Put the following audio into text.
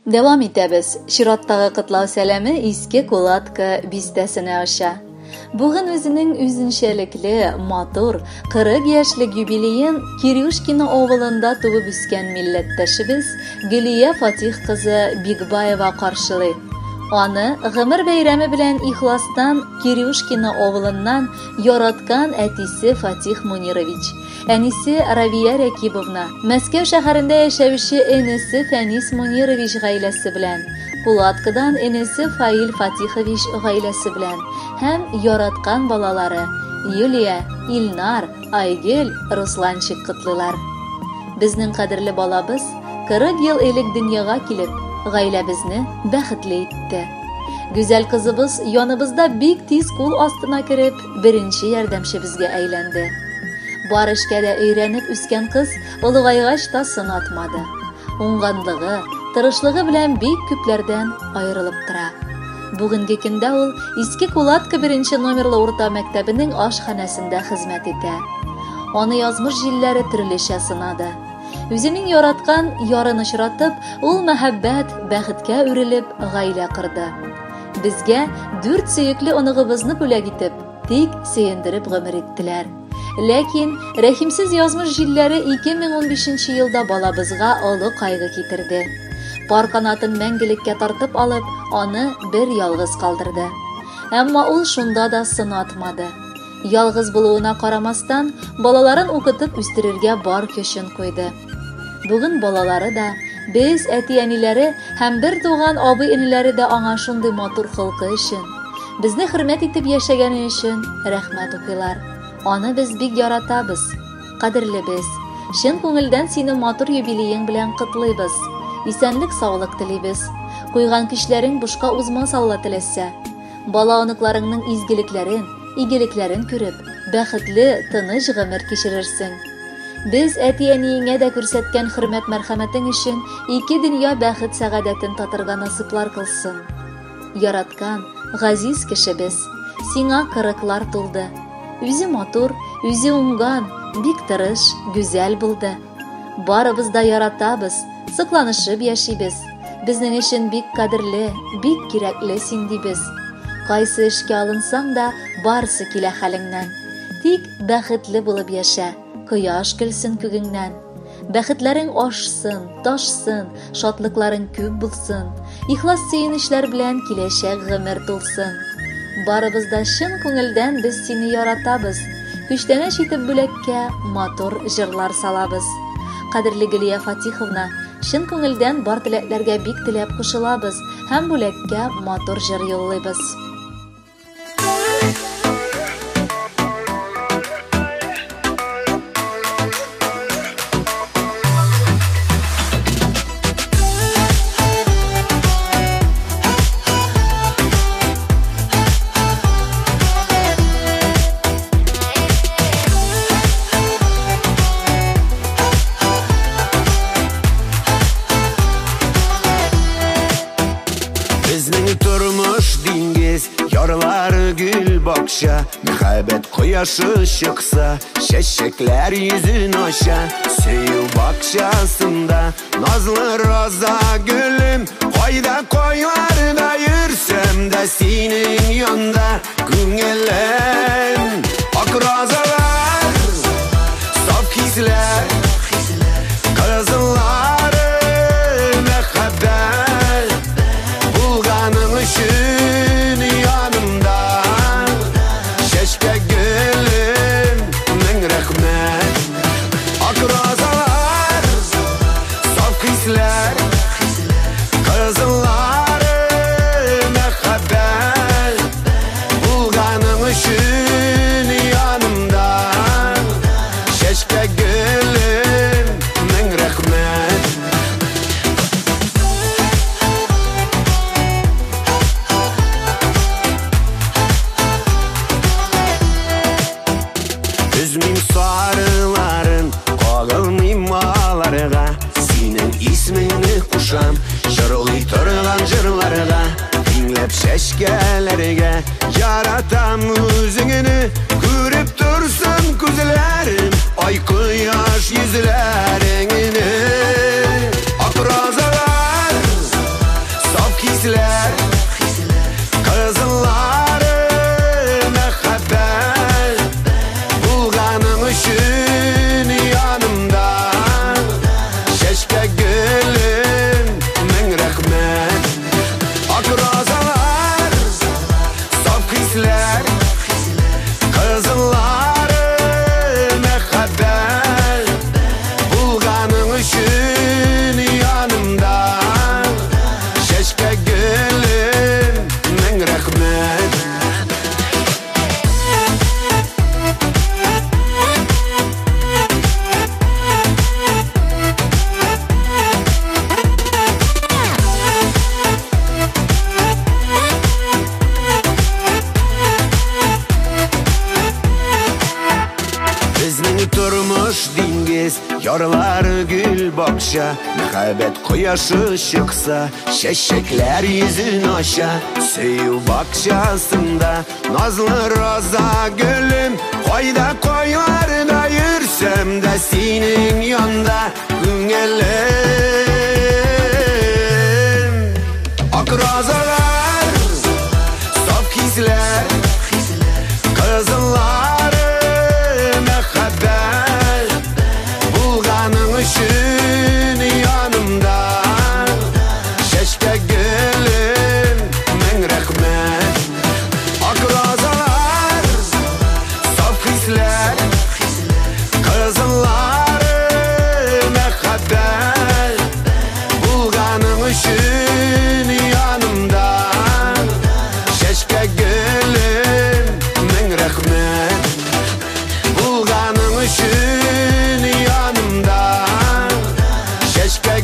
Дәвам итәбез. Чираттагы котлау сәламе Иске Кулатка бистәсенә оча. Бүген үзенең үзенчәлекле, матур, 40 яшьлек юбилеен Кирюшкино авылында туып үскән милләттәшебез Гөлия Фатих кызы Бикбаева каршылый. Аны гомер бәйрәме белән ихластан Кирюшкино авылыннан яраткан әтисе Фатих Мунирович, әнисе Равия Рәкибовна, Мәскәү шәһәрендә яшәүче энесе Фәнис Мунирович гаиләсе белән, Кулаткадан энесе Фаил Фатихович гаиләсе белән һәм яраткан балалары Юлия, Илнар, Айгөл, Русланчик котлыйлар. Безнең кадерле балабыз 40 ел элек дөньяга килеп, гаиләбезне бәхетле итте. Гүзәл кызыбыз яныбызда бик тиз кул астына кереп, беренче ярдәмчебезгә әйләнде. Бар эшкә дә өйрәнеп үскән кыз олыгайгач та сынатмады. Уңганлыгы, тырышлыгы белән бик күпләрдән аерылып тора. Бүгенге көндә ул Иске Кулатка беренче номерлы урта мәктәбенең ашханәсендә хезмәт итә. Аны язмыш җилләре төрлечә сынады. Үзенең яраткан ярын очратып, ул мәхәббәт, бәхеткә үрелеп, гаилә корды. Безгә дүрт сөекле оныгыбызны бүләк итеп, тик сөендереп гомер иттеләр. Ләкин рәхимсез язмыш җилләре 2015 елда балабызга олы кайгы китерде. Пар канатын мәңгелеккә тартып алып, аны бер ялгыз калдырды. Әмма ул шунда да сынатмады. Ялгыз булуына карамастан, балаларын укытып үстерергә бар көчен куйды. Бүген балалары да, без, әти-әниләре һәм бер туган абый-энеләре дә аңа шундый матур холкы өчен, безне хөрмәт итеп яшәгәне өчен рәхмәт укыйлар. Аны без бик яратабыз. Кадерлебез, чын күңелдән сине матур юбилеең белән котлыйбыз. Исәнлек-саулык телибез. Куйган көчләрең бушка узмас Алла теләсә. Бала-оныкларыңның изгелекләрен, игелекләрен күреп, бәхетле, тыныч гомер кичерерсең. Без әти-әниеңә дә күрсәткән хөрмәт-мәрхәмәтең өчен ике дөнья бәхет-сәгадәтен татырга насыйплар кылсын. Яраткан, газиз кешебез, сиңа кырыклар тулды. Үзе матур, үзе уңган, бик тырыш, гүзәл булды. Барыбыз да яратабыз, сокланышып яшибез. Безнең өчен бик кадерле, бик кирәкле син дибез. Кайсы эшкә алынсаң да, барысы килә хәлеңнән. Тик бәхетле булып яшә, кояш көлсен күгеңнән. Бәхетләрең ашсын, ташсын, шатлыкларың күп булсын. Ихлас сөенечләр белән киләчәк гомер тулсын. Барыбыз да чын күңелдән без сине яратабыз. Күчтәнәч итеп бүләккә матур җырлар салабыз. Кадерле Гөлия Фатиховна, чын күңелдән бар теләкләргә бик теләп кушылабыз һәм бүләккә матур җыр юллыйбыз. Безнең тормыш диңгез, ярлары гөл бакча, мәхәббәт кояшы чыкса, чәчәкләр йөзен ача. Сөю бакчасында назлы роза гөлем, кайда кайларда йөрсәм дә синең янда күңелем. Ак розалар, саф хисләр, кызыллары мәхәббәт, булганың өчен янымда, чәчкә гөлем, мең рәхмәт. Ак розалар, саф хисләр, кызыллары мәхәббәт, булганың өчен янымда, чәчкә гөлем, мең рәхмәт. Өзмим сарыларын, кагылмыйм аларга, синең исмеңне бакча, мәхәббәт кояшы чыкса, чәчәкләр йөзен ача. Сөю бакчасында назлы роза гөлем, кайда кайларда йөрсәм дә синең янда күңелем. Ак розалар, саф хисләр, кызыллары мәхәббәт, булганың өчен янымда, чәчкә гөлем, мең рәхмәт. Ак розалар, саф хисләр, кызыллары мәхәббәт, булганың өчен янымда, чәчкә гөлем, мең рәхмәт. Булганың өчен янымда, чәчкә